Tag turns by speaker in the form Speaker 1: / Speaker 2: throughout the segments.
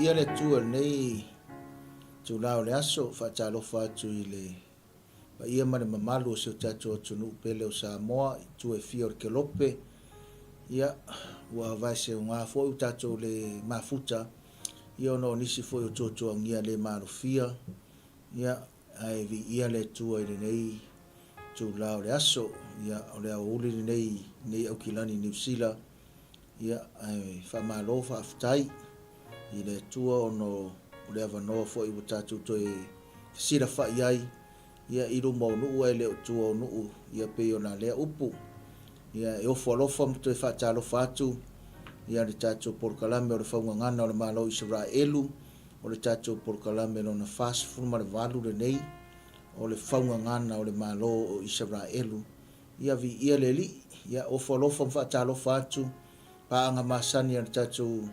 Speaker 1: Viia le Atua i lenei itula o le aso, faatalofa atu i le paia ma le mamalu o si o tatou atunuu pele o Samoa i itu e fia o le kelope. Ia, ua vaeseuga foi ua tatou le mafuta ia ona o nisi foi o tuatuagia le malofia. Ia, ae viia le Atua i lenei itula o le aso. Ia, o le aoauli lenei i nei Aukilani Niu Sila. Ia, ae faamalo faafetai i le Atua ona o le avanoa foi ua tatou toe fesilafai ai ia i luma o nuu ae le o tua o nuu ia pei ona lea upu. Ia e ofo alofa ma toe faatalofa atu ia le tatou polokalame o le Faugagana o le Malo o Isaraelu, o le tatou polokalame lona 48 lenei o le Faugagana o le Malo o Isaraelu. Ia viia le Alii, ia ofo alofa ma faatalofa atu paaga masani a le tatou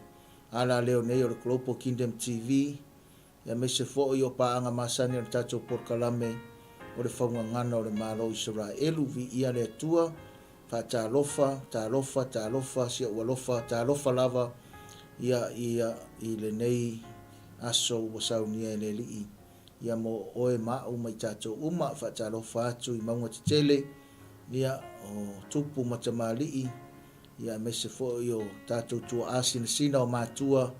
Speaker 1: alaleo nei o le Global Kingdom TV, aemaise foi o paaga masani a le tatou polokalame o le Faugagana o le Malo o Isaraelu. Viia le Atua, faatalofa, talofa, talofa, si ou alofa, talofa lava ia ia i lenei aso ua saunia e le Alii. Ia mo oe ma au ma i tatou uma. Faatalofa atu i mauga tetele, ia, o tupu ma tamalii, ia aemaise foi o tatou tuaa sinasina o matua,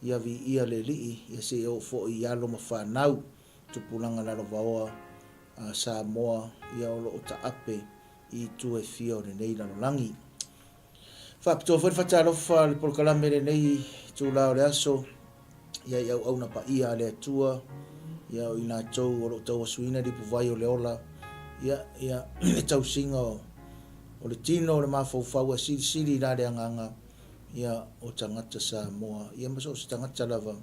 Speaker 1: ia viia le Alii, ia se i oo foi i alo ma fanau, tupulaga lalovaoa a Samoa, ia o lo o taape i itu e fia o lenei lalolagi. Faapitoa foi le faatalofa a le polokalame i lenei itula o le aso, ia i auauna paia a le Atua, ia o i latou o lo o tauasuina le ipuvai o le ola, ia, ia le tausiga o, o le tino o le mafaufau ae silisili la le agaga, ia o tagata Samoa, ia ma so o se tagata lava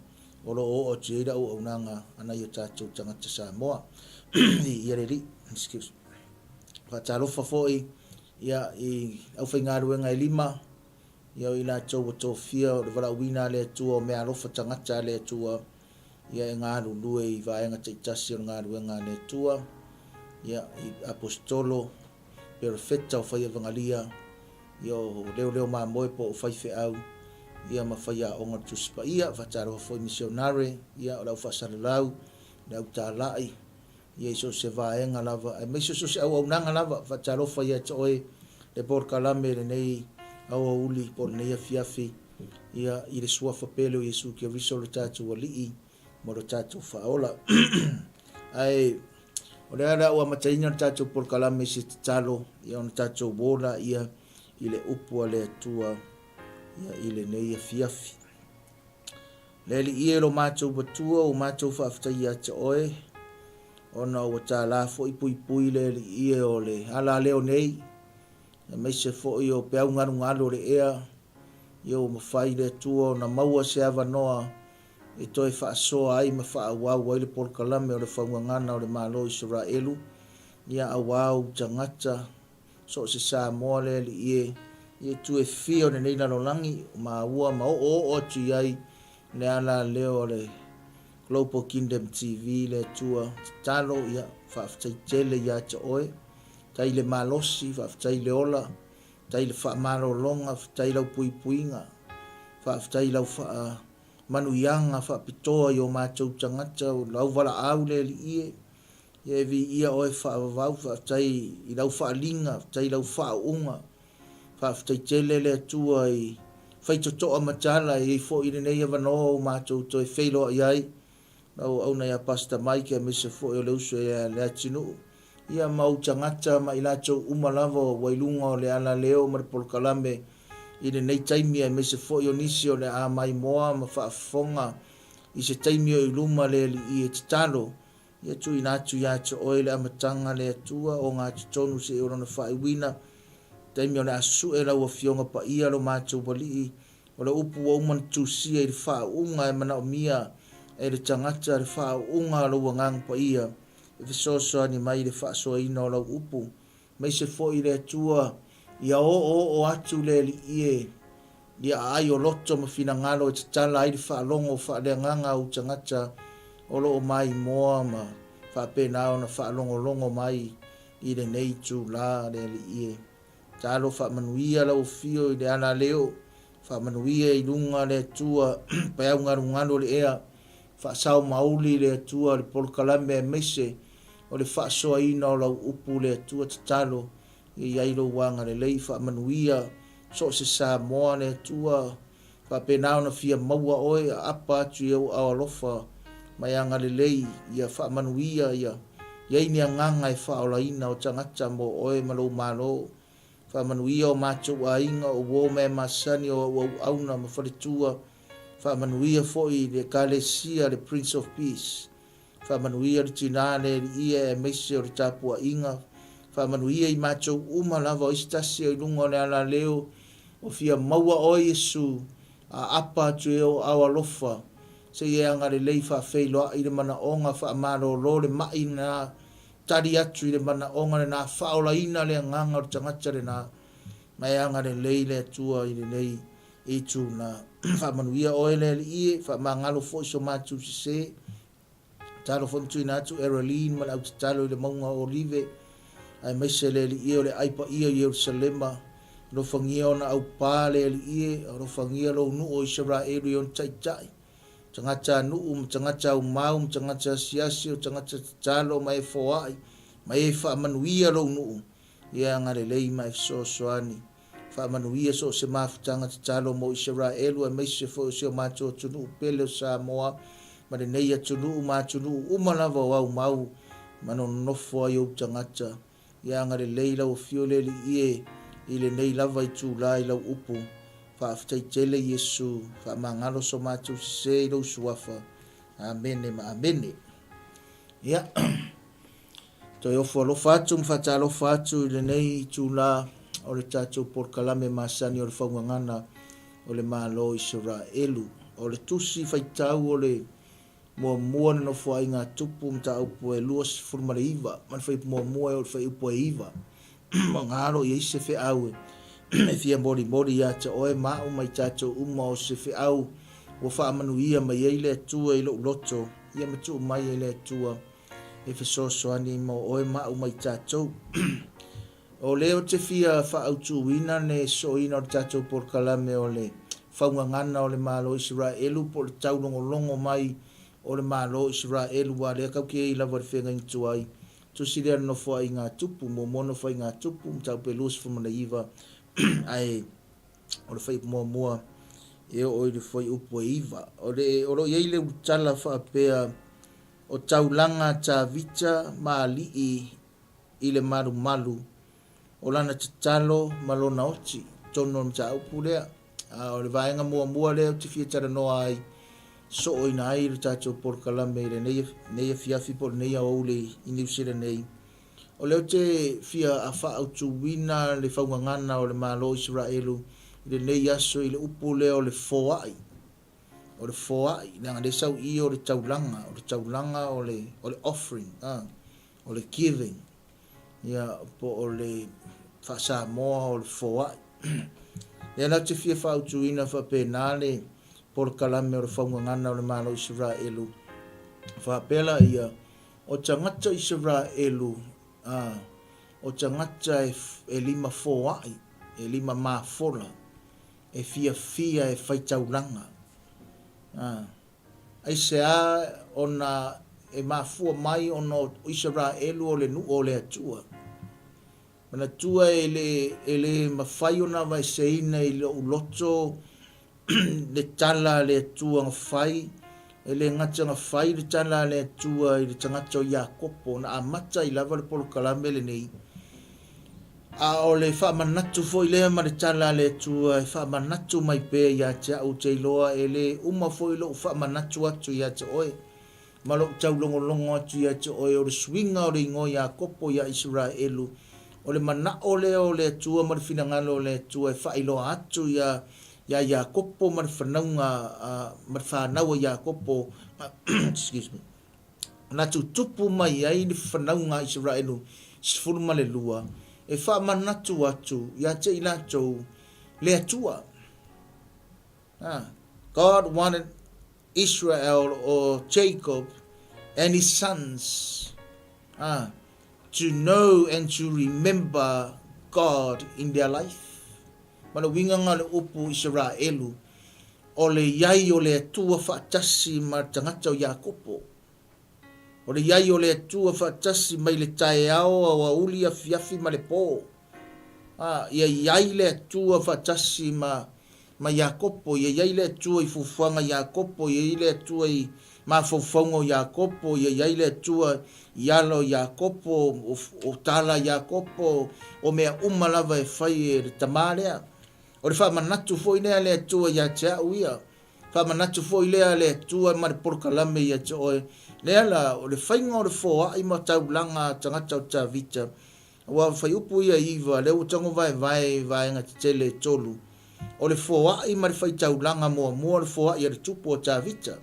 Speaker 1: o lo o oo atu i ai le auaunaga a nai o tatou tagata Samoa. Ia le Alii, excuse. Faatalofa foi ia, i aufaigaluega e lima, ia o i latou ua tofia o le valaauina a le Atua o meaalofa tagata a le Atua, ia e galulue i vaega taitasi o le galuega a le Atua, ia, i aposetolo, perofeta o faiavagalia, ia o leoleo mamoe po o faifeau, ia ma faiaoga o le Tusi Paia. Faatalofa foi i misionare, ia o le au faasalalau, le au talai, ia i so o se vaega lava, aemaise so o se auaunaga lava. Faatalofa ia te oe le polokalame i lenei aoauli po o lenei afiafi, ia, i le Suafa pele o Iesu Keriso lo tatou Alii ma lo tatou Faaola. Ae o lea o le a ou amataina le tatou polokalame i se tatalo, ia ona tatou uo laia i le upu a le Atua ia, i lenei afiafi. Le Alii e lo matou Atua, ua matou faafetai ia te Oe, ona ua tala foi puipui le Alii e o le alaleo nei, aemaise foi o peau galugalu o le ea, ia ua mafai le Atua ona maua se avanoa e toe faasoa ai ma faaauau ai le polokalame o le faugagana o le Malo o Isaraelu, ia auā ou tagata So o se Samoa le alii e, i itu e fia o lenei lalolagi, o maua ma oooo atu i ai le alaleo a le Global Kingdom TV le Atua tatalo, ia, faafetai tele ia te oe. Faafetai i le malosi, faafetai i le ola, faafetai i le faamalologa, faafetai i lau puipuiga, faafetai i lau faamanuiaga faapitoa i o matou tagata, o lau valaau le alii e, Ia e viia oe faavavau, faafetai i lau faaliga, faafetai i lau faauuga. Faafetai tele le Atua i faitotoa matala e i ai foi lenei avanoa ua matou toe feiloai ai, lau auauna ia Pastor Mike aemaise foi o le uso ia Leatinuu, ia ma ou tagata ma i latou uma lava ua i luga o le alaleo ma le polokalame i lenei taimi aemaise foi o nisi o le a maimoa ma faafofoga i se taimi o i luma le Alii e tatalo Ia tuuina atu ia te oe le amataga le Atua o gatotonu seia o lona faaiuina, taimi o le a sue lau Afioga Paia lo matou Alii, o le upu ua uma ona tusia i le faauuga e manaomia e le tagata le faauuga a lou Agaga Paia e fesoasoani mai i le faasoaina o lau upu, Aemaise foi le Atua ia oooo atu le Alii e, ia aai o loto ma finagalo e tatala ai le faalogo faaleagaga a ou tagata o lo o maimoa ma faapena ona faalogologo mai i lenei itula le Alii e. Talo faamanuia lau afio i le alaleo. Faamanuia i luga le Atua paeau galugalu o le ea, faasao mauli le Atua le polokalame aemaise o le faasoaina o lau upu le Atua tatalo ia i ai lou agalelei faamanuia so o se Samoa le Atua faapena ona fia maua oe aapa atu i ou aao alofa ma e agalelei ia faamanuia ia i ai ni agaga e faaolaina o tagata mo oe ma lou Malo. Faamanuia o matou aiga, o uo mea masani o au auauna ma faletua. Faamanuia foi le Ekalesia le Prince of Peace. Faamanuia le tina le Alii aemaise o le tapuaiga. Faamanuia i matou uma lava o isi tasi o i luga o le alaleo o fia maua oe Iesu, aapa atu e ou aao alofa, se i e agalelei faafeiloai le manaoga faamalolo le mai lena Tali atu i le manaoga lena, faaolaina le agaga o le tagata lena, ma e agalelei le Atua i lenei itula. Faamanuia oe le Alii e, faamagalo foi so matou sese. Tatalo foi ma tuuina atu Ereline ma le au tatalo i le mauga o Olive, aemaise le Alii e o le ai paia i Ierusalema. Alofagia ona aupa le Alii e, alofagia lou nuu o Isaraelu i ona taitai. Tagata nuu ma tagata aumau ma tagata asiasi o tagata tatalo ma e foai ma e faamanuia lou nuu ia agalelei ma e fesoasoani. Faamanuia so o se mafutaga tatalo mo Isaraelu aemaise foi o si o matou atunuu pele o Samoa ma lenei atunuu ma atunuu uma lava o aumau ma nonofo ai ou tagata. Ia agalelei lau Afio le Alii e i lenei lava itula i lau upu. Faafetai tele Iesu, faamagalo so matou sese i lou Suafa. Amene ma amene. Ia, toe ofo alofa atu ma faatalofa atu i lenei itula o le tatou polokalame masani o le faugagana o le Malo o Isaraelu. O le tusi faitau o le Muamua le Nofoaiga a Tupu mataupu e 29 ma le fuaiupu muamua e oo i le fuaiupu e 9. Ona alo i ai se feau e fia molimoli ia te oe ma au ma i tatou uma o se feau ua faamanuia mai ai le Atua i lou loto ia ma tuu mai e le Atua e fesoasoani mo oe ma au ma i tatou. O lea ou te fia faaautuina le soina o le tatou polokalame o le faugagana o le Malo o Isaraelu po o le taulogologo mai o le Malo o Isaraelu aua lea tatou te i ai lava i le feagaiga tuai. Tusi lea le Nofoaiga a Tupu, muamua Nofoaiga a Tupu, mataupu e 29 ae o le fuaiupu muamua e oo i le fuaiupu e 9. O le, o lo o i ai le ulutala faapea o taulaga a Tavita ma alii i le malumalu o lana tatalo ma lona oti i totonu o le mataupu lea. A o le vaega muamua lea ou te fia talanoa ai, sooina ai le tatou polokalame i lenei, lenei afiafi po o lenei aoauli i Niu Sila nei. O lea ou te fia faaautuina le faugagana o le Malo o Isaraelu i lenei aso i le upu lea o le foai. O le foai, leaga lea e sau i i o le taulaga, o le taulaga o le, o le offering, a. O le giving, ia, po o le faa-Samoa o le foai. Lea la ou te fia faautuina faapena le polokalame o le faugagana o le Malo o Isaraelu, faapea laia, o tagata Isaraelu, a, o tagata e, e lima foai, e lima mafola, e fiafia e faitaulaga. A. Aisea ona e mafua mai ona o Isaraelu o le nuu o le Atua? Manatua e le, e le mafai ona aveeseina i lou loto le tala a le Atua na fai, e le gata na fai le tala a le Atua i le tagata o Iakopo na amata ai lava le polokalame lenei, A o le faamanatu foi lea ma le tala a le Atua e faamanatu mai pea ia te au, ou te iloa e le uma foi lou faamanatu atu ia te oe, ma lou taulogologo atu ia te oe o le suiga o le igoa Iakopo ia Isaraelu, o le manao lea o le Atua ma le finagalo o le Atua e faailoa atu ia ia Iakopo ma le fanauga ma le fanau a Iakopo, excuse me. na tutupu mai ai le fanauga a Isaraelu 12, e faamanatu atu ia te i latou le Atua. Ah, God wanted Israel or Jacob and his sons ah, to know and to remember God in their life. Ma le uiga lena o le upu Isaraelu, o le i ai o le Atua faatasi ma le tagata o Iakopo. O le i ai o le Atua faatasi mai le taeao, aoauli, afiafi ma le po. A, ia i ai le Atua faatasi ma, ma Iakopo, ia i ai le Atua i fuafuaga a Iakopo, ia i ai le Atua i mafaufauga o Iakopo, ia i ai le Atua i ala o Iakopo, o, o tala a Iakopo, o mea uma lava e fai e le tamā lea. O le faamanatu foi lea a le Atua ia te au ia. Faamanatu foi lea a le Atua ma le polokalame ia te oe. Lea la, o le faiga o le foai ma taulaga a tagata o Tavita, aua o fuaiupu ia e iva, lea ua tago vaevae i vaega tetele e tolu, o le foai ma le faitaulaga muamua o le foai a le tupu o Tavita.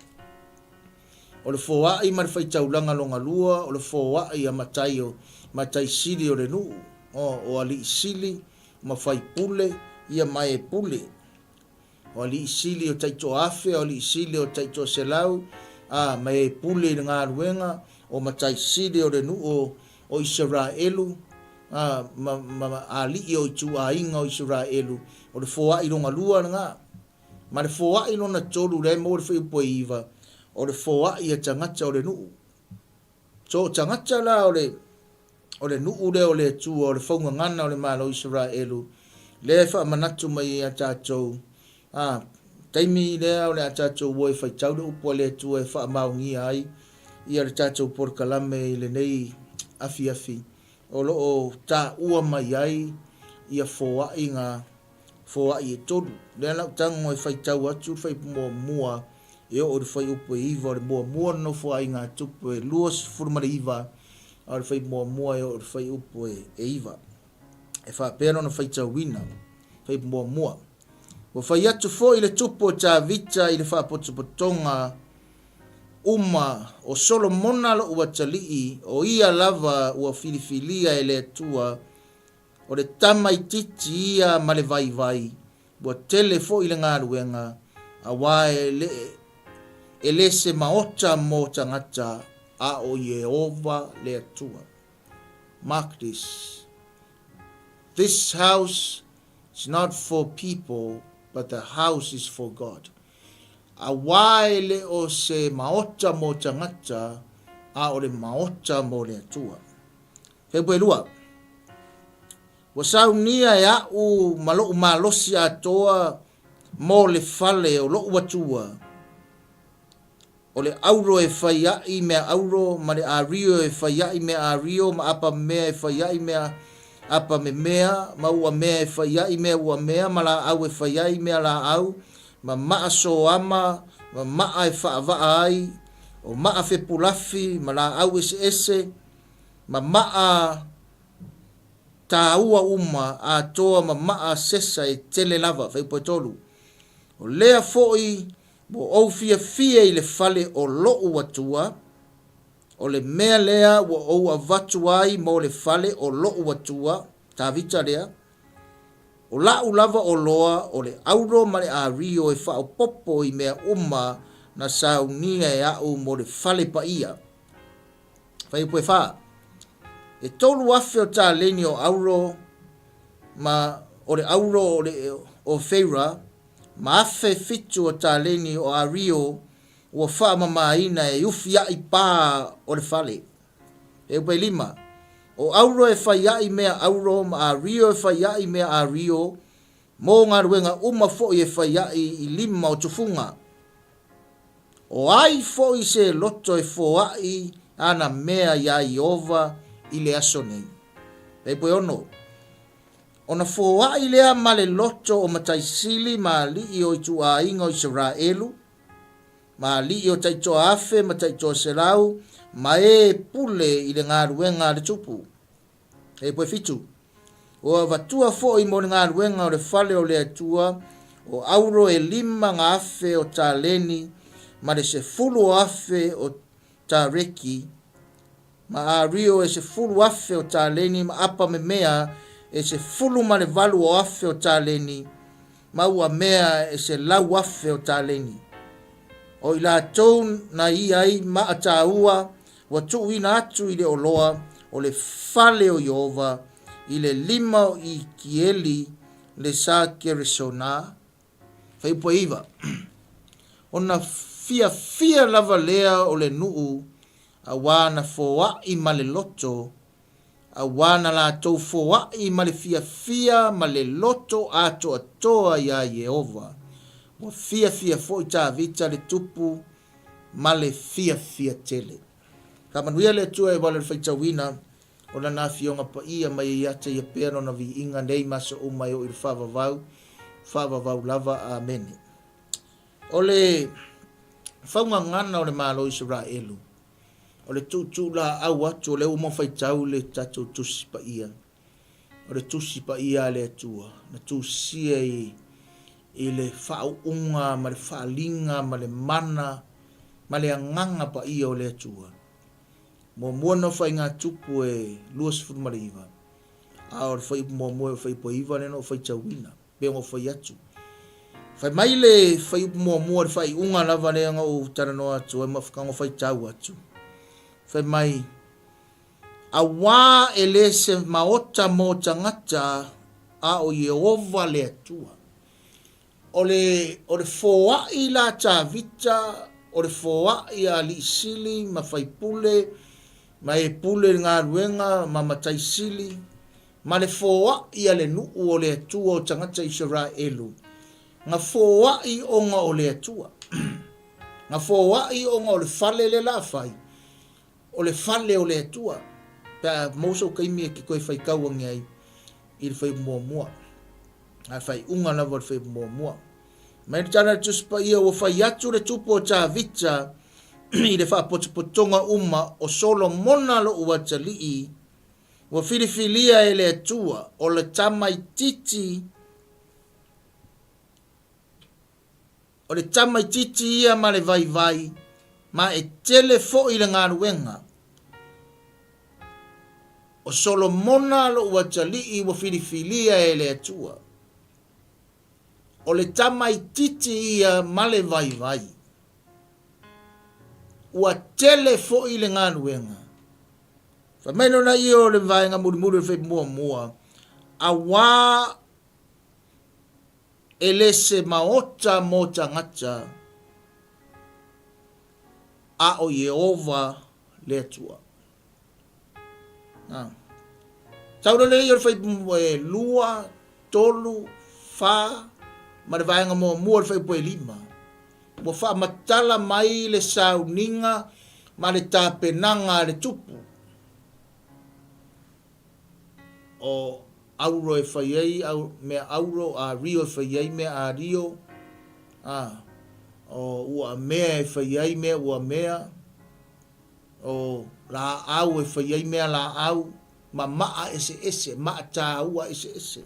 Speaker 1: O le foai ma le faitaulaga lona lua, o le foai a matai o matai sili o le nuu, o, o alii sili ma faipule, ia ma e pule. O alii sili o taitoafe, o alii sili o taitoaselau, a, ma e pule i le galuega, o matai sili o le nuu o, o Isaraelu, a, ma, ma alii o ituaiga o Isaraelu, o le foai lona lua lena. Ma le foai lona tolu, lea e maua i le fuaiupu e iva, o le foai a tagata o le nuu. So o tagata la o le o le nuu lea o le Atua, o le faugagana o le Malo o Isaraelu, lea e faamanatu mai ai ia tatou, a, taimi lea o le a tatou o e faitau le upu a le Atua e faamaonia ai ia le tatou polokalame i lenei afiafi, o lo o taua mai ai ia foaiga foai e tolu. Lea la ou tago e faitau atu le fuaiupu muamua e oo i le fuaiupu e iva o le muamua o le Nofoaiga a Tupu e 29, a o le fuaiupu muamua e oo i le fuaiupu e iva. E faapea lona faitauina, fuaiupu muamua. Ua fai atu foi le tupu o Tavita i le faapotopotoga uma o Solomona lou atalii, o ia lava ua filifilia e le Atua O le tamaitiiti ia ma le vaivai, ua tele foi le galuega, aua e le, e le se maota mo tagata, a o Ieova le Atua. Mark this. This house is not for people, but the house is for God. Aua e le o se maota mo tagata, a o le maota mo le Atua. Febue 2. Ua saunia e a'u ma lo'u malosi atoa mo le fale o lo'u Atua, o le auro e fai a'i mea auro, ma le ario e fai a'i mea ario, ma apamemea e fai a'i mea apamemea, ma uamea e fai a'i mea uamea, ma lāʻau e fai ai mea lāʻau, ma maʻa soama, ma maʻa e faavaʻa ai, o maʻa fepulafi, ma lāʻau ʻeseʻese, ma maʻa tāua uma atoa ma maʻa sesa e tele lava, fuaiupu e tolu. O lea foʻi ua ou fiafia i le fale o loʻu Atua, o le mea lea ua ou avatu ai mo le fale o loʻu Atua, Tavita lea, o laʻu lava oloa o le auro ma le ario e faaopoopo i mea uma na saunia e aʻu mo le fale paia. Fuaiupu e fa. E 3,000 o taleni o auro ma o le auro o le o Feira ma 1,700 o taleni o ario ua faamamaina e ufiaʻi pā o le fale. Fuaiupu e lima. O auro e faiaʻi mea auro ma ario e faiaʻi mea ario mo galuega uma foʻi e faiaʻi i lima o tufuga. O ai foʻi se loto e foaʻi ana mea iā Ieova i le aso nei? Fuaiupu e ono. Ona foaʻi lea ma le loto o Mataisili ma aliʻi o ituʻāiga o Isaraelu, ma aliʻi o taitoa afe ma taitoa selau, ma e pule i le galuega a le tupu. Fuaiupu e fitu. Ua avatua foʻi mo le galuega o le fale o le Atua o auro e lima ga afe o taleni ma le sefulu o afe o tareki, ma ario e 10,000 o taleni ma apamemea e 18 o afe o taleni, ma ua mea e 100,000 o taleni. O i latou na i ai maʻa tāua ua tuuina atu i le oloa o le fale o Ieova i le lima o Ikieli. le sa Keresona. Fuaiupu e 9. Ona fiafia lava lea o le nuu auā na foaʻi ma le loto, auā na latou foaʻi ma le fiafia ma le loto atoatoa iā Ieova. Ua fiafia foi Tavita le tupu ma le fiafia tele. Faamanuia le Atua e wale le faitauina o lana afioga paia mai e ia te ia pea lona viiga nei ma aso uma e oo i le faavavau, faavavau lava. Amene. O le faugagana o le Malo o Isaraelu, o le tuutuulaau atu, o lea ua uma faitau le tatou Tusi Paia, o le Tusi Paia a le Atua, na tusia i, i le faauuga ma le faaliga ma le mana ma le agaga paia o le Atua. Muamua na faigatupu e 29, a o le fuaiupu muamua e o le fuaiupu e 9 lea na ou faitauina, pei ona ou fai atu. Fai mai le fuaiupu muamua i le faaiuga lava lea na ou talanoa atu ai ma na faitau atu. Fai mai, Auā e le se maota mo tagata, a o Ieova le Atua. O le, o le foaʻi la Tavita, o le foaʻi a alii sili ma faipule, ma e pule i le galuega ma matai sili, ma le foaʻi a le nuu o le Atua o tagata Isaraelu, na foaʻi ona o le Atua. Na foaʻi ona o le fale lea la fai, O le fale o le Atua, pe a maua sou taimi e te toe faitau ane ai i le fuaiupu muamua, a le faaiuga lava o le fuaiupu muamua. Mai le tala a le Tusi Paia, ua fai atu le tupu o Tavita i le faapotopotoga uma o Solomona lou atalii, ua filifilia e le Atua, o le tamaitiiti, O le tamaitiiti ia ma le vaivai, ma e tele foi le galuega. O Solomona lou atalii ua filifilia e le Atua. O le tamaitiiti ia ma le vaivai. Ua tele foi le galuega. Fai mai lona ia o le vaega mulimuli o le fuaiupu muamua, auā E le se maota mo tagata, a o Ieova le Atua. A. Tau lele ia o le fuaiupu e 2, 3, 4, ma le vaega muamua o le fuaiupu e 5. Ua faamatala mai le sauniga ma le tapenaga a le tupu. O auro e fai ai mea auro, a rio e fai ai mea ario, a o uamea e fai ai mea uamea, o laau e fai ai mea laau, ma maa eseese, maa taua eseese,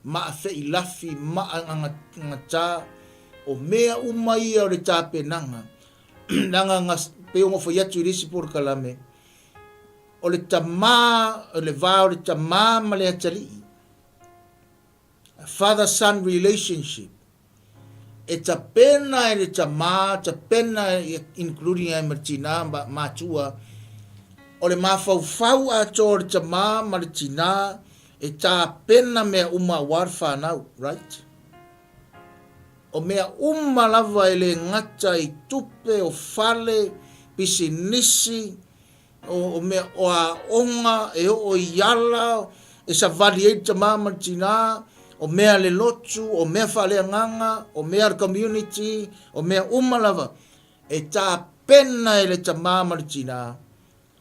Speaker 1: maa feilafi, maa gagata, o mea uma ia o le tapenaga, leaga pei ona ou fai atu i le isi polokalame, O le tama, o le va o le tama ma le atalii, a father son relationship, e tapena e le tama, tapena including ai ma le tinā ma matua, o le mafaufau atoa o le tama ma le tinā e tapena mea uma aua le whanau, right? O mea uma lava e le gata i tupe, o fale, pisinisi, O mea o aoga e oo i ala e savali ai le tama ma le tinā, o mea a le lotu, o mea faaleagaga, o mea a le community, o mea uma lava e tapena e le tama ma le tinā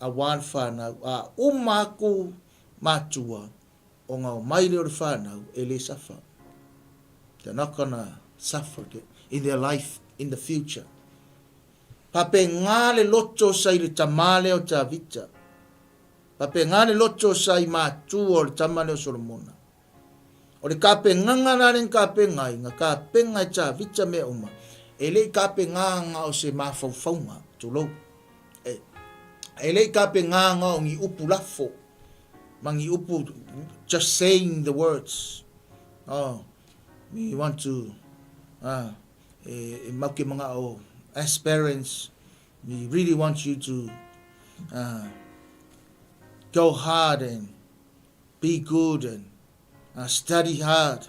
Speaker 1: aua le whanau. A uma aku matua, ona omai lea o le whanau e le suffer. They're not gonna suffer in their life in the future. Papegā le loto sa i le tama lea o Tavita. Papegā le loto sa i matua o le tama lea o Solomona. O le kapegaga la lea na kapega ai, na kapega e Tavita mea uma, e le i kapegaga o se mafaufauga, tulou. E, e le i kapegaga o ni upu lafo, ma ni upu just saying the words. Oh, we want to, e, e mau ke mana'o as parents we really want you to uh, go hard and be good and uh, study hard.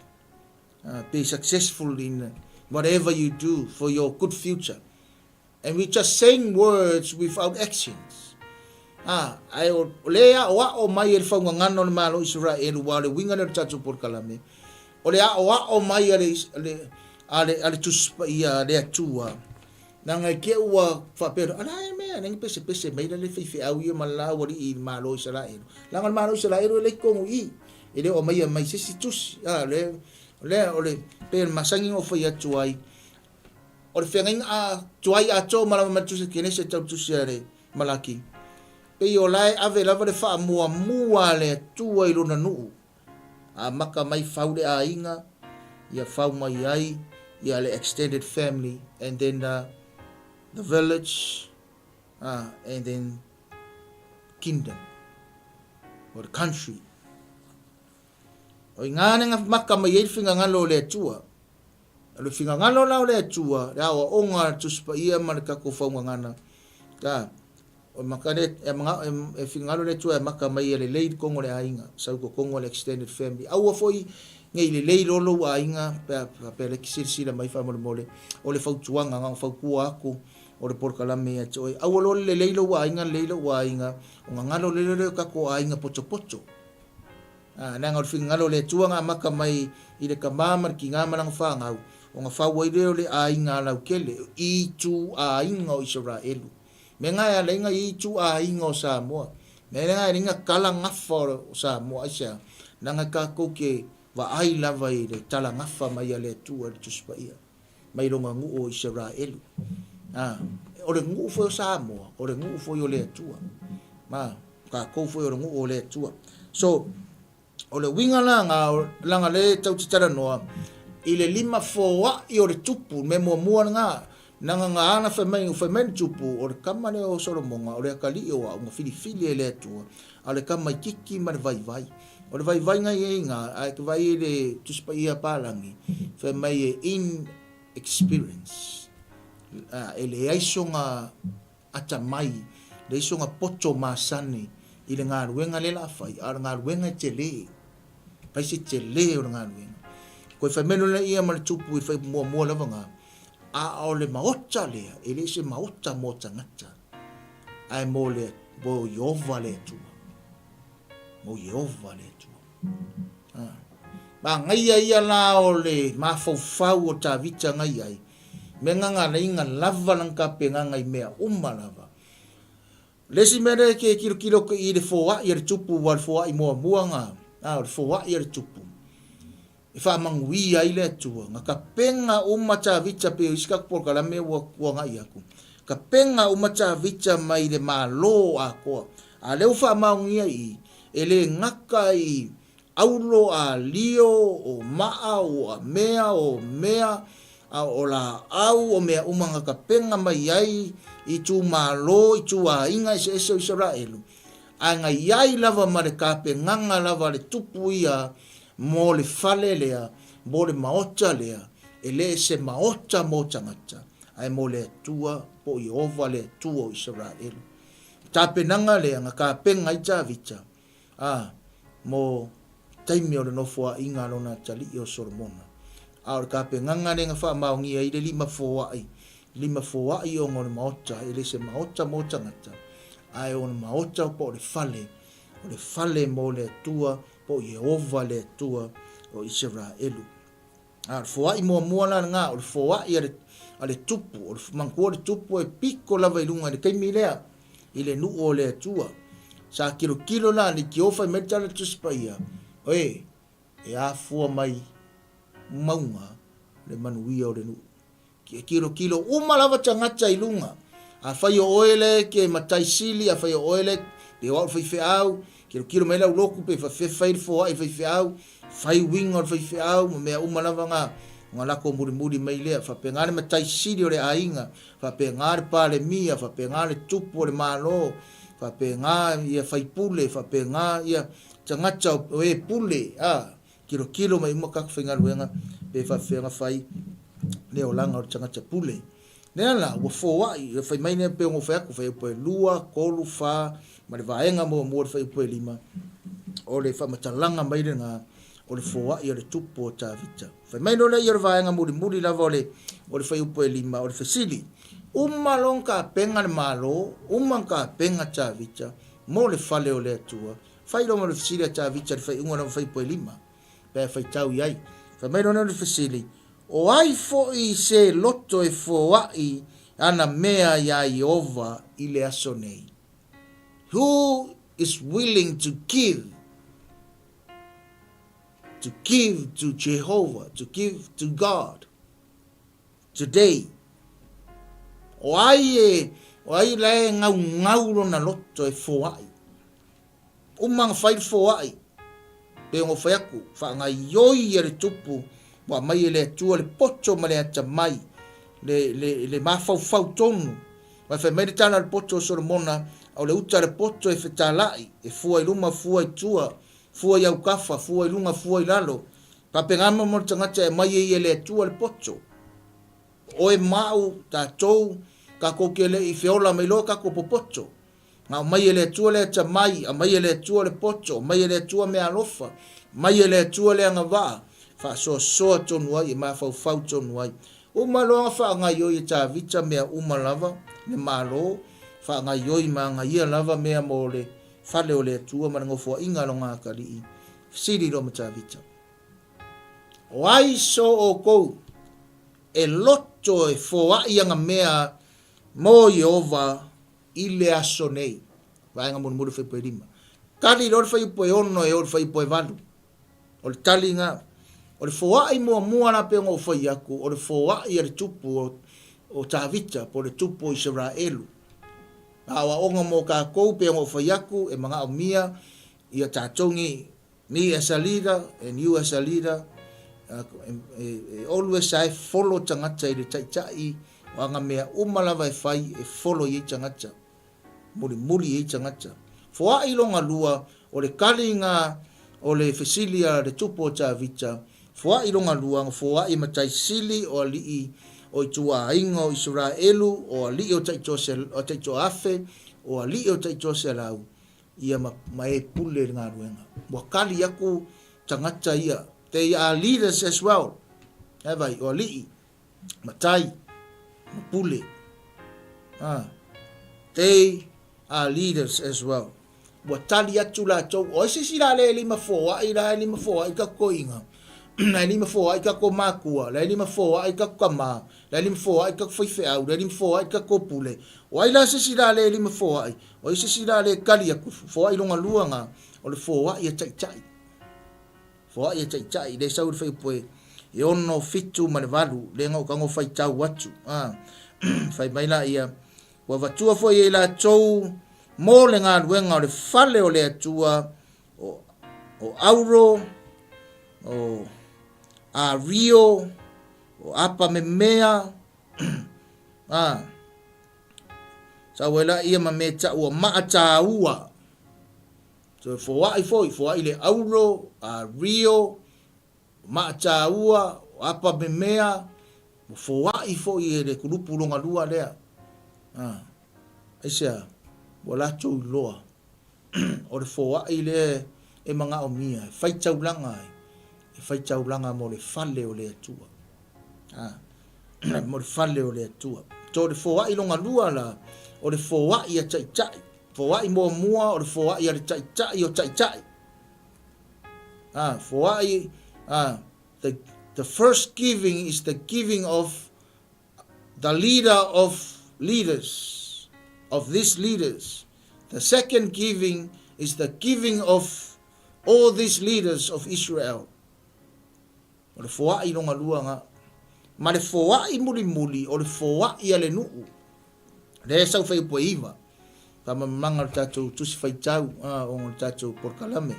Speaker 1: Be successful in whatever you do for your good future. And we just saying words without actions. Ah, ae o le aʻoaʻo mai e le faugagana o le Malo o Isaraelu, ua o le uiga lea o le tatou polokalame, o le aʻoaʻo mai a le, a le, a le Tusi Paia a le Atua, leaga i te ua faapea, a la e mea, le pesepese mai la le faifeau ia ma le la aualii i le Malo o Isaraelu. Leaga o le Malo o Isaraelu e leai totonu i i, e le o aumaia mai se isi tusi. Ah, le, lea, o le, pei o le masani ona ou fai atu ai, O le feagaiga a tuai atoa uma lava mai le tusi a Kenese tau tusi a le Malaki, pei o la e ave lava le faamuamua a le Atua i lona nuu. Amata mai fau le aiga, ia fau mai ai ia le extended family and then the village and then kingdom or the country. O i ngā nenga maka mai ai le fingagalo o le Atua. O le fingagalo la o le Atua, le aoaoga a le Tusi Paia ma le tatou faugagana, ka, o maka le, e, manga, e, e fingagalo le Atua e maka mai e lelei le kogo o le aiga, sau totogo o le extended family. Aua foi nei lelei loa lou aiga, pe a faapea le silasila mai faamolemole, o le fautuaga, na ona fautua atu o le polokalame ia te oe. Aua loa le lelei lou aiga, lelei lou aiga, ona galo lele lea o tatou aiga potopoto. Ā, leaga o le finagalo o le Atua na amata mai i le tama ma le tinā ma lana fanau, ona fau ai lea o le aiga lautele, i ituaiga o Isaraelu. Mea na e ala ai na i ituaiga o Samoa. Mea na e ala ai na tala gafa o Samoa. Aisea? Leaga tatou te vaai lava i le tala gafa mai a le Atua i le Tusi Paia, mai lona nuu o Isaraelu. Ā, o le nuu foi o Samoa, o le nuu foi o le Atua. Ā. Tatou foi o le nuu o le Atua. So, o le uiga la nga, langa le tau te talanoa, i le limafoa'i o le tupu, le mea muamua lena, nanga nga ana fai mai, fai mai le tupu, o le tama lea o Solomona, o le atalii o au, na filifili e le Atua, a o le tamaititi ma le vaivai. O le vaivaiga ia i ina, ae te vaai i le Tusi Paia a Palagi, fai mai e inexperience, e leai sona atamai, leai sona poto masani i le galuega lea la a fai, a o le galuega e tele. Fai se tele o le galuega. Koe fai mai loa ia ma le tupu i fai muamua lava nga, a o le maota lea, e le se maota mo tagata, ae mo le mo Ieova le Atua. Mo Ieova le Atua. Ah. Magaia ia la o le mafaufau o Tavita nga i ai, Me ngangaleina lava lana tapenaga i mea uma lava. O le isi mea lea e kilokilo atu i le foai a le tupu, ua o le foai muamua na, a o le foai a le tupu, e faamanuia ai le Atua. Na tapena uma Tavita pei o isi tatou polokalame ua tuanai atu. Tapena uma Tavita mai le Malo atoa. A lea ua faamaonia i i, e le gata i Aulo a lio, o maa, o amea, o mea, a o laau, o mea uma na tapena mai ai itumalo, ituaiga eseese o Isaraelu, ae na i ai lava ma le tapenaga lava a le tupu ia mo le fale lea, mo le maota lea, e le se maota mo tagata, ae mo le Atua, po o Ieova le Atua o Isaraelu. O tapenaga lea na tapena ai Tavita, Ā, mō taimi o le nofoaʻiga a lona atalii o Solomona. A o le tapenaga lea na faamaonia ai le limafoaʻi, limafoaʻi ona o le maota, e le se maota mo tagata, ae o le maota po o le fale, o le fale mo le Atua, po o Ieova le Atua o Iseraelu. A o le foai muamua la lena, o le foai a le, a le tupu, o le manatua le tupu e pito lava i luga i le taimi lea, i le nuu o le Atua. Sa tilotilo la leitio fai mai le tala Tusi Paia, oe, e afua mai mauga le manuia o le nuu. E tilotilo uma lava tagata i luga. Afai o oe lea e te matai sili, afai o oe lea pe o au le faifeau, tilotilo mai le aulotu pe faafefea fai le foai faifeau, fai uiga o le faifeau ma mea uma lava na, ona lako mulimuli mai lea. Faapena le matai sili o le aiga, faapena le Palemia, faapena le tupu o le Malo, faapena ia faipule, faapena ia tagata o e pule, a. Tilotilo mai uma tatou faigaluega pe faapefea ona fai le olaga o le tagata pule. Lea la, ua foai, e fai mai nei pei ona ou fai atu, fuaiupu e 2, 3, 4, ma le vaega muamua o le fuaiupu e 5, o le faamatalaga mai lena o le foai a le Tupu o Tavita. Fai mai loa lea o le vaega mulimuli lava o le o le fuaiupu e lima, o le fesili, Uma loa ona tapena le Malo, uma ona tapena Tavita mo le fale o le Atua? Fai loa ma le fesili a Tavita i le faaiuga o lana fuaiupu e lima, pe a faitau i ai. Fai mai loa lea o le fesili, O ai foi se loto e foai ana mea iā Ieova i le aso nei? Who is willing to give to give to Jehovah, to give to God today? O ai e, o ai la e gaugau lona loto e foai? Uma ona fai le foai, pei ona ou fai atu, faagaioi e le Tupu ua aumai e le Atua le poto ma le atamai, le, le, le mafaufau tonu. Aua fai mai le tala a le poto o Solomona, o le uta a le poto e fetalai, e fua i luma, fua i tua, fua i autafa, fua i luga, fua i lalo. Faapena mo le tagata e aumai ai e le Atua le poto. Oe ma au, tatou, tatou te le i feola mai loa tatou popoto. Na aumai e le Atua le atamai, aumai e le Atua le poto, aumai e le Atua meaalofa, aumai e le Atua le agavaa, faasoasoa tonu ai, e mafaufau tonu ai. Uma loa ona faagaioi e Tavita mea uma lava, le Malo, faagaioi ma agaia lava mea mo le fale o le Atua ma le nofoaiga a lona atalii, fesili loa ma Tavita, O ai so outou e loto e foai ana mea mo Ieova i le aso nei? Vaega mulimuli fuaiupu e lima. Tali loa le fuaiupu e ono e oo i le fuaiupu e valu. O le tali lena. O le foai muamua la pei ona ou fai atu, o le foai a le tupu o, o Tavita, po o le tupu o Isaraelu. A o aoga mo tatou pei ona ou fai atu, e manaomia ia tatou ni me as a leader and you as a leader, e always lava e follow tagata i le taitai, o ana mea uma lava e fai e follow i ai tagata, mulimuli i ai tagata. Foai lona lua, o le taliga o le fesili a le Tupu o Tavita, foai lona lua, na foai e matai sili o alii o ituaiga o Isaraelu, o alii o taitoa afe, o alii o taitoa selau, ia ma, ma e pule i le galuega. Ua kali atu tagata ia, they are leaders as well. E vai, o alii, matai, ma pule. Ah, they are leaders as well. Ua tali atu latou, o ai se isi la le lima foai, la e lima foai ka koiga, la e lima foai ka ko makua, la e lima foai ka kama, la e lima foai ka faifeau, la e lima foai ka ko pule. O ai la se isi la le lima foai, O ai se isi la le kali aku, foai longa lua nga, o le foai a taitai. Foai a taitai, le sau i le fuaiupu e, e ono, fitu ma le valu, le na ou tago faitau atu. A, fai mai laia, ua avatua foi e i latou mo le galuega o le fale o le Atua, o, o auro, o ario, o apamemea, a, Sau ai laia ma mea taua maa taua. Toe foai foi, foai le auro, a rio, maa taua, apa memea, ua foai foi e le kulupu lona lua lea. A, aisea, ua latou iloa o le foai lea e manaomia, e fai taulaga ai, e fai taulaga mo le fale o le Atua. A, mo le fale o le Atua. So le foai lona lua la, o le foai a taitai. Foai muamua o le foai a le taitai o taitai. A, foai, a, the, the first giving is the giving of the leader of leaders, of these leaders. The second giving is the giving of all these leaders of Israel. O le foai lona lua nga. Ma le foai mulimuli o le foai a le nuu. Lea e sau fuaiupu e iva. Faamalamalamaga o le tatou tusi faitau ona o le tatou polokalame.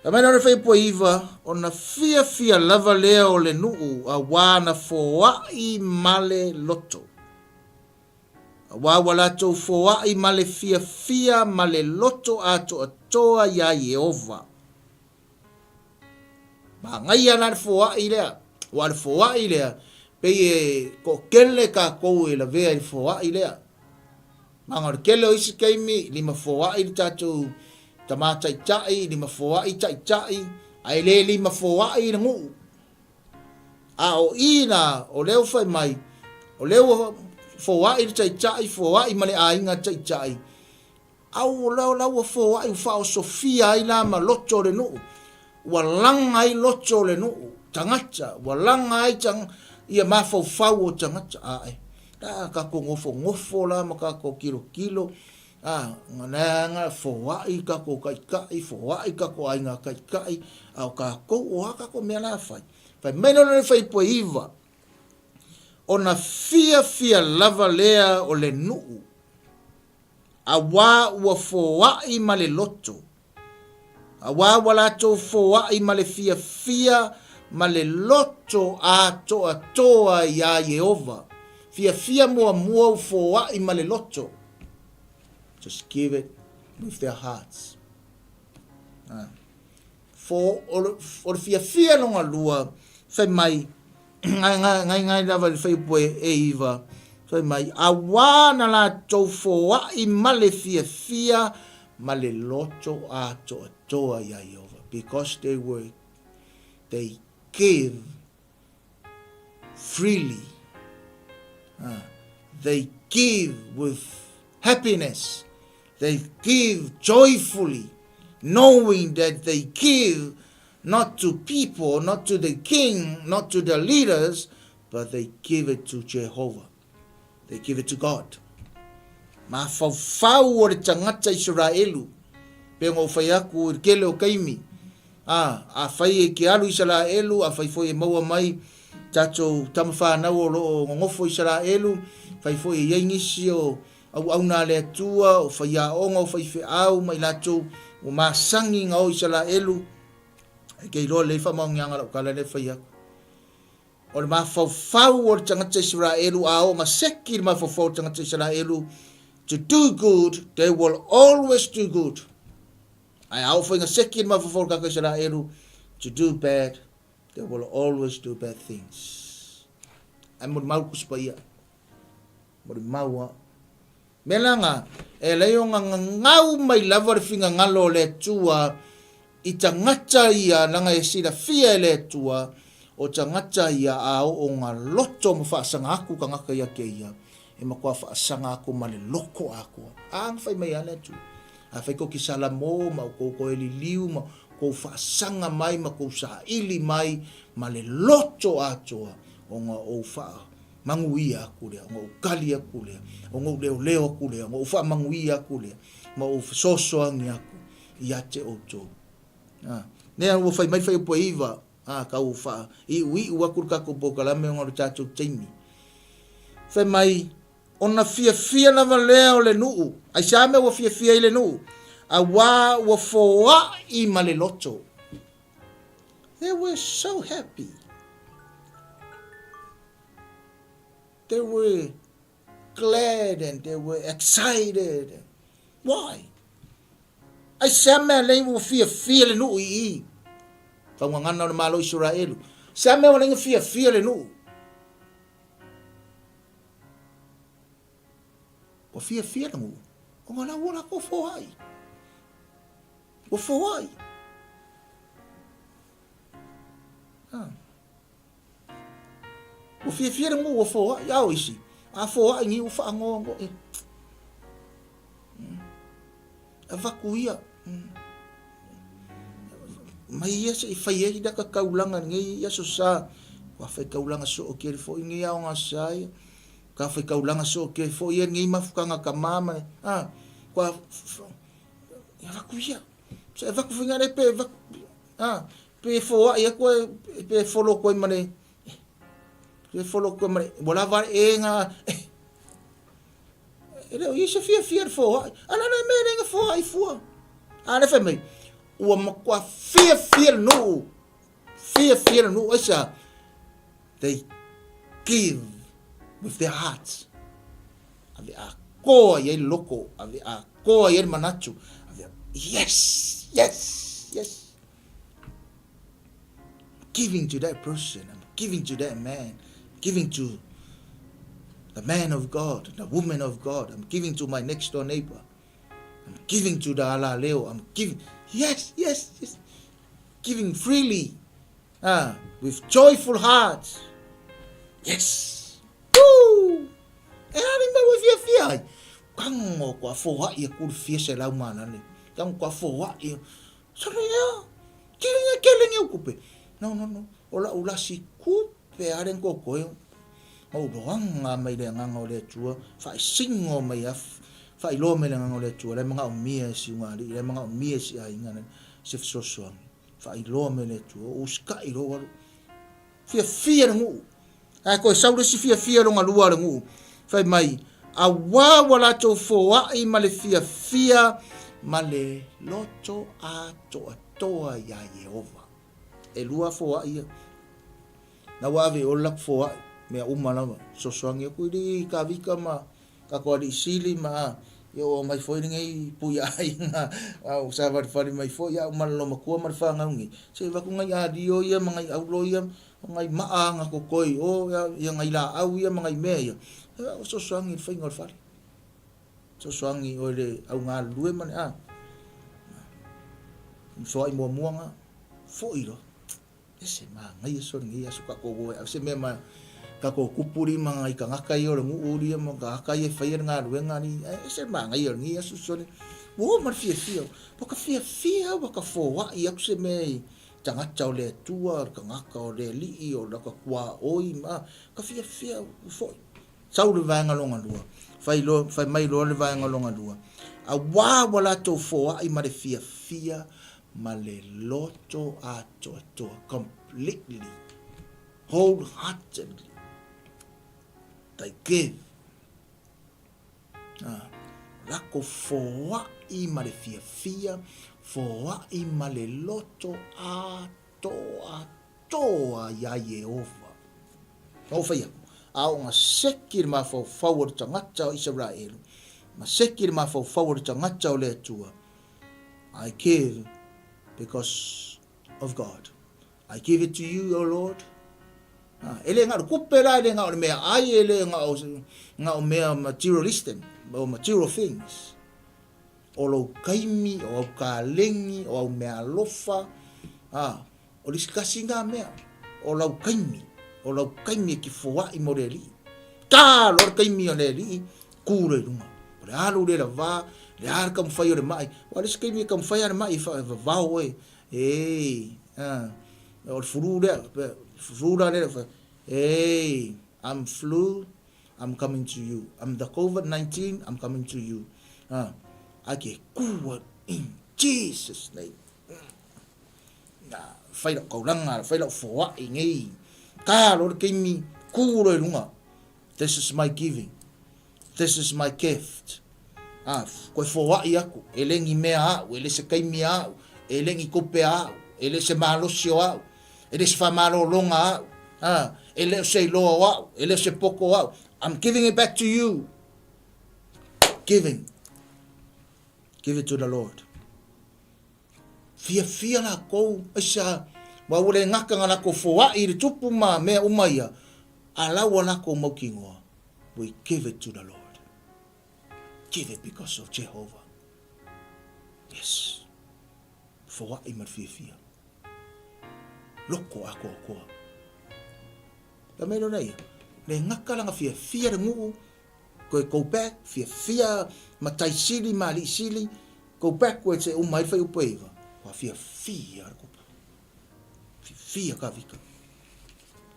Speaker 1: Fai mai la o le fuaiupu e iva, ona fiafia lava lea o le nuu auā na foai ma le loto. Auā ua latou foai ma le fiafia ma le loto atoatoa iā Ieova. Manaia la le foai lea, aua o le foai lea, pei e toatele tatou e lavea i le foai lea. Leaga o le tele o isi taimi, lima foai le tatou tama taitai, lima foai taitai, Ae le lima foai le nuu. A o i la, o lea ua fai mai, o lea ua foai le taitai, foai ma le aiga taitai, a o la ua foai ua faaosofia ai la ma loto o le nuu, ua laga ai loto o le nuu, tagata, ua laga ai ia mafaufau o tagata. Ae, la tatou nofonofo la ma tatou tilotilo, A, leaga foai tatou taitai, foai tatou aiga taitai, a o tatou, o a tatou mea la fai? Fai mai loa le fuaiupu e 9, ona fiafia lava lea o le nuu, auā ua foai ma le loto, auā ua latou foai ma le fiafia ma le loto atoatoa iā Ieova. Fiafia muamua ua foai ma le loto. Just give it with their hearts. Ah. Fo, o, le, o le fiafia longa lua, fai mai, ngai, ngai, ngai, ngai lava i le fuaiupu e, e iva, fai mai, auā na latou foai ma le fiafia ma le loto atoatoa iā Ieova. Because they were, they give freely. They give with happiness. They give joyfully, knowing that they give not to people, not to the king, not to the leaders, but they give it to Jehovah. They give it to God. Mafaufau o le tagata Isaraelu, pei ona ou fai atu i le tele o taimi, a, afai e te alu i Isaraelu, afai foi e maua mai tatou tama fanau o lo o nonofo i Isaraelu, fai foi e i ai nisi o auauna a le Atua, o faiaoga, o faifeau ma i latou ua masani ona o i Isaraelu, e te iloa lelei faamaoniaga o lau tala lea e fai atu. O le mafaufau o le tagata Isaraelu, a oo maseki le mafaufau o le tagata Isaraelu, to do good, they will always do good. Ae a oo foi ina seki le mafaufau o le tagata Isaraelu, to do bad, they will always do bad things. Ae molimau le Tusi Paia. Molimau a. Mea la nga, e alai ona gagau mai lava le fingagalo o le Atua i tagata ia leaga e silafia e le Atua o tagata ia a oo nga loto ma faasaga atu tagata ia te ia, e matua faasaga atu ma le loko atoa. A na fai mai a le Atua, afai tou te salamo ma outou toe liliu ma tou faasaga mai ma tou saili mai ma le loto atoa ona ou faa manuia atu lea, ona ou tali atu lea, ona ou leoleo atu lea, ona ou faamanuia atu lea, ma ou fesoasoani atu ia te outou. A, nea ua fai mai le fuaiupu e iva, a, tau faaiuiu atu le tatou polokalame ona o le tatou taimi. Fai mai, ona fiafia lava lea o le nuu. Aisea mea ua fiafia ai le nuu? Auā ua foai ma le loto. They were so happy. They were glad and they were excited. Why? Aisea mea lei ua fiafia le nuu i i? Faugagana o le Malo Isaraelu. Sea mea ua lei fiafia le nuu? Ua fiafia le nuu. Ona la ua latou foai. Ua foai. Ah. Ua fiafia le nuu ua foai, a o isi, a foai ni ua faanoanoa e. Avatu ia. Mai ia se i fai ai laka taulaga i lenei aso sa. Ua fai taulaga soo kele foi lenei aoga sa ia. Ka fai taulaga soo kele foi ia lenei mafutaga tama ma le, a, kua, avatu ia. Se avatu foi ngale pe avatu, a, Pe foai atu ai, pe folo atu ai ma le, pe folo atu ai ma le, ua lava e nga, e le o i ai se fiafia i le foai. A le le mea lea na foai fua. A le fai mai, ua matua fiafia le nuu, fiafia le nuu, aisea? They give with their hearts. Ave atoa i ai le loko, ave atoa i ai le manatu. Ave, yes, yes, yes. Giving to that person, I'm giving to that man, giving to the man of God, the woman of God, I'm giving to my next door neighbor, I'm giving to the alaleo, I'm giving. Yes, yes, yes. Giving freely, ah, with joyful hearts. Yes! Woo! E a le mea ua fiafia ai. Kango kua foai aku le fia selau malane. Kango kua foai. Sole ea. Kele kele nge ukupe. No, no, no. O lau lasi kupe are kokoe. Ma ou loaga mai le Agaga o le Atua, faaisingo mai a, faailoa mai le Agaga o le Atua, la e manaomia e si ugaalii, la e manaomia e si aiga se fesoasoani. Faailoa mai le Atua, ou usikai loa ou alu. Fiafia le nuu. Ae toe sau le isi fiafia lona lua o le nuu. Fai mai, auā ua latou foai ma le fiafia ma le loto atoatoa iā Ieova. E lua foai ia. Na ua ave i o le latou foai, mea uma lava, fesoasoani atu i le Kavika ma tatou alii sili ma a, ia ua omai foi lenei puiaaiga a ua savalivali mai foi au ma le loomatua ma le fanau nei, se i avatu nai alio ia ma nai aulo ia, o nai maa na totoe i o, ia nai laau ia ma nai mea ia, ia ua fesoasoani i le faiga o le fale. Fesoasoani i oe le au galulue ma le a. Foai muamua na, foi loa. Ese manaia sole nei aso tatou o e ave se mea ma tatou tupu li ma nai tagata ia o le nuu li ma tagata ia e faia le galuega li ae ese le manaia o lenei aso sole ua oo ma le fiafia ua ka fiafia ua ka foai atu se mea i tagata o le Atua o le tagata o le Alii o lata tuaoi ma ka fiafia foi sau le vaega lona lua fai loa fai mai loa le vaega lona lua auā ua latou foai ma le fiafia ma le loto atoatoa, completely, wholeheartedly, they give. Ah, lako foai ma le fiafia, foai ma le loto atoatoa iā Ieova. Na ou fai atu, a o ga seki le mafaufau o le tagata o Isaraelu, ma seki le mafaufau o le tagata o le Atua, I give because of God. I give it to you, O Lord. Ah, e le na o le kupe la, e le na o le mea ai, e le na o, na o mea materialistic, o material things. O lou kaimi, o au kalegi, o au mea alofa, ah, O le isi kasi ngā mea, o lau kaimi, o lau kaimi e ki foaʻi mo le alii. Tā loa le kaimi o le alii, kū loa i luga. O le a lou lela vā, le a le taumafai o le maʻi. Aua o le isi kaimi e taumafai lava le maʻi e vavao oe, ee, a, o le flu lea, flu la lea, ee, I'm flu, I'm coming to you. I'm the COVID-19, I'm coming to you. A, ai ke kū au, in Jesus name. Na, whai lau kaulanga, whai lau foai nei. Ka loa le taimi, kū loa i lunga. This is my giving. This is my gift. Ah, koe foai aku, e le ni mea a'u, e le se taimi a'u, e le ni kope a'u, e le se malosi o a'u, e le se whamalologa a'u, ah, e le o se iloa o a'u, e le o se poko o a'u. I'm giving it back to you. Giving. Give it to the Lord. Fiafia lakou, aisea, aua ua le gata na lakou foai i le tupu ma mea uma ia, a la ua lakou mautinoa, we give it to the Lord. Give it because of Jehovah. Yes. Foai ma le fiafia. Loko atoatoa. Ka mea lona ia, le gata lana fiafia le nuu, Koe go back, fiafia matai sili ma alii sili, go backwards e uma ai le fuaiupu e iva, kua fiafia le kupu. Fiafia ka vika.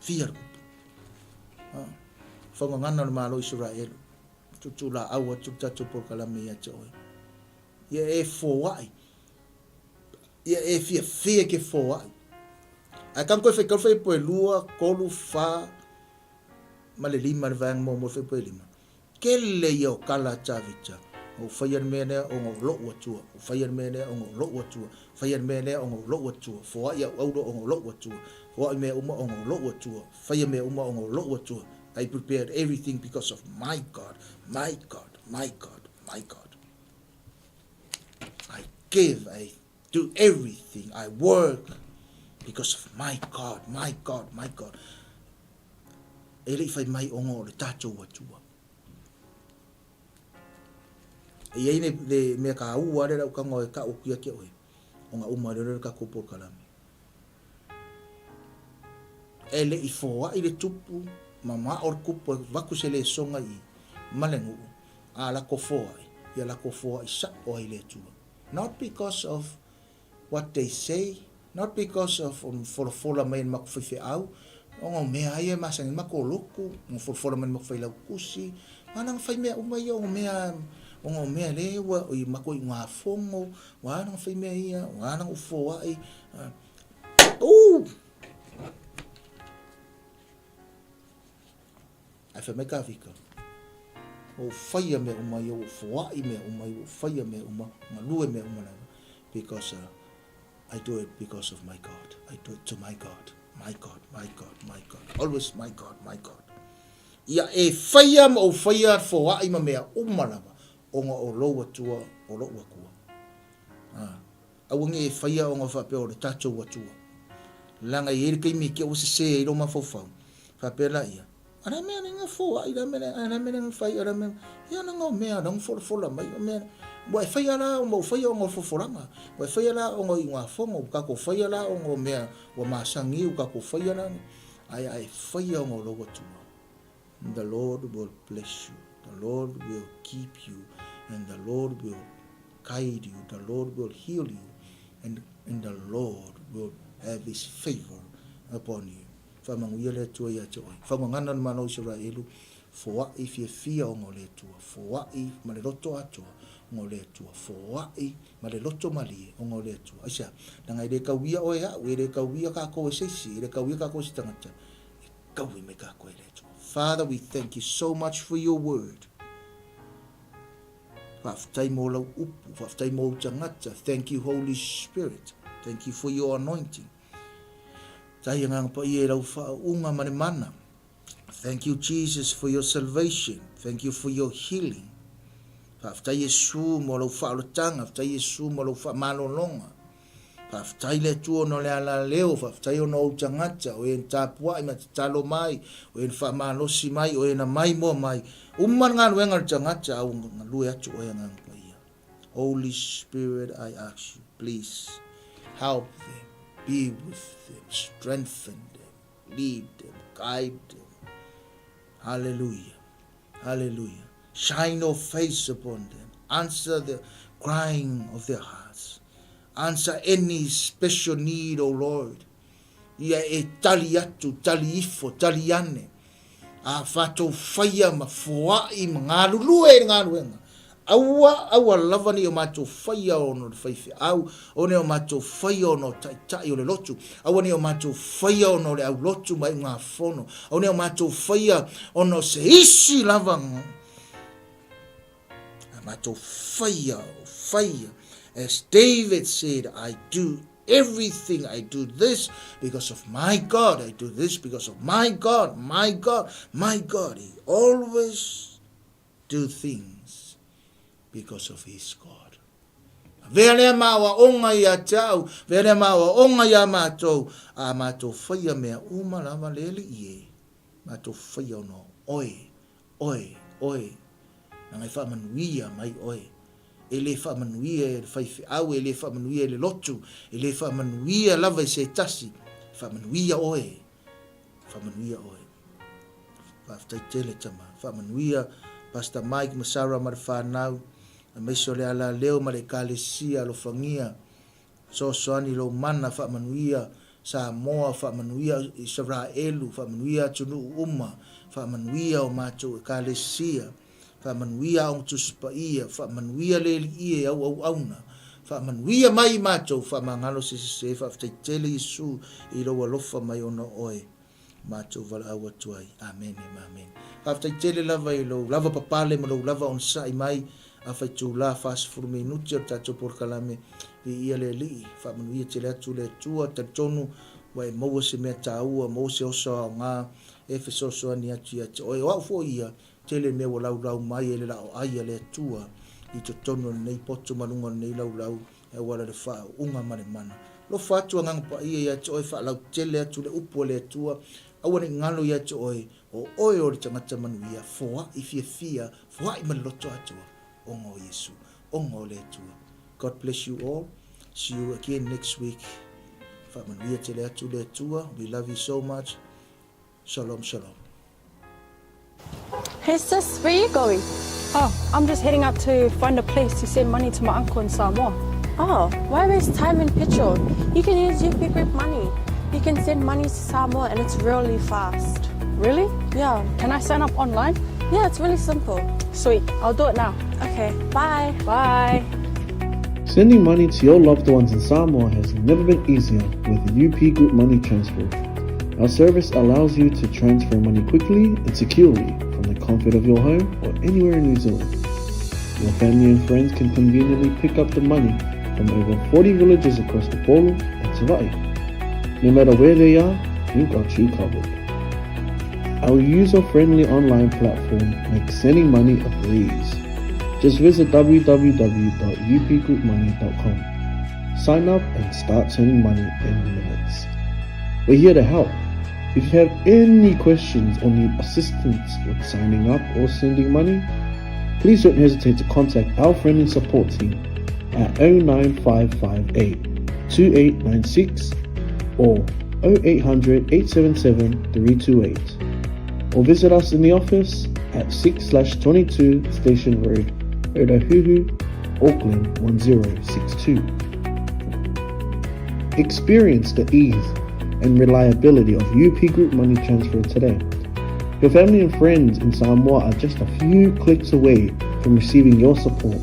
Speaker 1: Fia le kupu. Ha. Whaungangana o le Malo Isaraelu. Tutu la au atu le tatou polokalame ia te oe. Ia e foai. Ia e fiafia ke foai. Ae kang koe whaikau whaiupu e lua, kolu, wha, ma le lima le vaega muamua le fuaiupu e lima. Kele ia o kala a Tavita, na ou faia le mea lea ona o loʻu Atua, ou faia le mea lea ona o loʻu Atua, faia le mea lea ona o loʻu Atua, foai au auro ona o loʻu Atua, foai mea uma ona o loʻu Atua, faia mea uma ona o loʻu Atua. I prepared everything because of my God, my God, my God, my God. I give, I do everything, I work because of my God, my God, my God. E le i fai mai ona o le tatou Atua. E i ai le, le mea kāua lea lau tago e kau atu ia te oe, ona uma lea le tatou polokalame. E le i foai le tupu ma manao le tupu e avatu se lesona i ma le nuu, a latou foai, ia latou foai sao ai i le Atua. Not because of what they say, not because of o folafola mai e le matou faifeau, ona o mea lava ia e masani ai le matou lotu, ona folafola mai e le matou failautusi, ma ana fai mea uma ia ona o mea, ona o mea lea ua i matou iugafono, ua ala ona fai mea ia, ua ala ona ou foai. Uu! Ae fai mai Kavika, Ua ou faia mea uma ia, ua ou foai mea uma ia, ua ou faia mea uma, galue mea uma lava, because I do it because of my God. I do it to my God. My God, my God, my God. Always my God, my God. Ia e faia ma ou faia foai ma mea uma lava, ona o lou Atua, o lou Atua. Ah. Aua ne i e faia ona faapea o le tatou Atua. Leaga e i ai le taimi e te ua sese ai lou mafaufau, faapea laia, A le a mea lea na foai, le a mea lea, a le a mea lea na fai, a le a mea, ia leaga o mea na folafola mai, o mea, ua e faia la ona ua faia ona o le folafolaga, ua e faia la ona o iugafono, ua tatou faia la ona o mea ua masani, ua tatou faia la, ae a e faia ona o lou Atua. The Lord will bless you, the Lord will keep you, and the Lord will guide you, the Lord will heal you, and, and the Lord will have his favor upon you. Faamanuia le Atua ia te oe. Faugagana le Malo o Isaraelu, foai fiafia ona o le Atua, foai ma le loto atoa ona o le Atua, foai ma le loto malie ona o le Atua. Aisea? Leaga e le tauia oe e au, e le tauia kākou e se isi, e le tauia kākou e se tagata, e taui mai kākou e le Atua. Father, we thank you so much for your word. Faafetai mo lau upu, faafetai mo ou tagata. Thank you Holy Spirit. Thank you for your anointing. Tai agaga paia i lau faauuga ma le mana. Thank you Jesus for your salvation. Thank you for your healing. Faafetai Iesu mo lau faaolataga, faafetai Iesu mo lau faamalologa. Faafetai le Atua ona o le alaleo, faafetai ona o ou tagata, o e na tapuai ma tatalo mai, o e na faamalosi mai, o e na maimoa mai. Uma le galuega a le tagata, a ua galue atu oe Agaga Paia. Holy Spirit, I ask you, please help them, be with them, strengthen them, lead them, guide them. Hallelujah. Hallelujah. Shine your face upon them. Answer the crying of their hearts. Answer any special need, O Lord. Ia e tali atu, tali ifo, tali ane. A whatou whaia ma foai ma ngalulue i le galuega. Aua, aua lava nei o matou whaia ona o le faifeau, aua nei o matou whaia ona o taitai o le lotu, aua nei o matou whaia ona o le aulotu ma iugafono, aua nei o matou whaia ona o se isi lava a matou whaia, o whaia. As David said, I do everything, I do this because of my God, I do this because of my God, my God, my God. He always do things because of his God. Avea lea ma aoaoga ia te au, avea lea ma aoaoga iā matou, a matou faia mea uma lava le Alii e, matou faia ona o oe, oe, oe, leaga e faamanuia mai oe. E le faamanuia e le faifeau, e le faamanuia e le lotu, e le faamanuia lava e se tasi, e faamanuia oe. Faamanuia oe. Faafetai tele tama. Faamanuia Pastor Mike ma Sarah ma le whanau, aemaise o le alaleo ma le ekalesia alofagia. Fesoasoani lou mana, faamanuia Samoa, faamanuia Isaraelu, faamanuia atunuu uma, faamanuia o matou ekalesia, faamanuia Aoga Tusi Paia, faamanuia le Alii e auauauna, faamanuia mai i matou, faamagalo se sese, faafetai tele Iesu i lou alofa mai ona o oe matou valaau atu ai. Amene ma amene. Faafetai tele lava i lou lava papale ma lou lava onosai mai afa itula 40 minute o le tatou polokalame. Viia le Alii, faamanuia tele atu le Atua, talitonu ua e maua se mea taua, maua se oso aoga e fesoasoani atu ia te oe. O au foi ia, Tele mea ua laulau mai e le laoai a le Atua i totonu o lenei poto ma luga o lenei laulau e auala i le faauuga ma le mana. Alofa atu Agaga Paia ia te oe, faalautele atu le upu a le Atua, aua ne i galo ia te oe, o oe o le tagata manuia, foai fiafia, foai ma le loto atoa, ona o Iesu, ona o le Atua. God bless you all. See you again next week. Faamanuia tele atu le Atua. We love you so much. Shalom, shalom.
Speaker 2: Hey sis, where you going?
Speaker 3: Oh, I'm just heading out to find a place to send money to my uncle in Samoa.
Speaker 2: Oh, why waste time and petrol? You can use UP Group Money. You can send money to Samoa and it's really fast.
Speaker 3: Really?
Speaker 2: Yeah.
Speaker 3: Can I sign up online?
Speaker 2: Yeah, it's really simple.
Speaker 3: Sweet, I'll do it now.
Speaker 2: Okay, bye.
Speaker 3: Bye.
Speaker 4: Sending money to your loved ones in Samoa has never been easier with UP Group Money Transfer. Our service allows you to transfer money quickly and securely from the comfort of your home or anywhere in New Zealand. Your family and friends can conveniently pick up the money from over 40 villages across Upolu and Savaii. No matter where they are, we've got you covered. Our user-friendly online platform makes sending money a breeze. Just visit www.upgroupmoney.com. Sign up and start sending money in minutes. We're here to help. If you have any questions or need assistance with signing up or sending money, please don't hesitate to contact our friendly support team at 09558 2896 or 0800 877 328 or visit us in the office at 6/22 Station Road, Otahuhu, Auckland 1062. Experience the ease and reliability of UP Group Money Transfer today. Your family and friends in Samoa are just a few clicks away from receiving your support.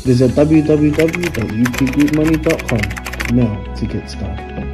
Speaker 4: Visit www.upgroupmoney.com now to get started.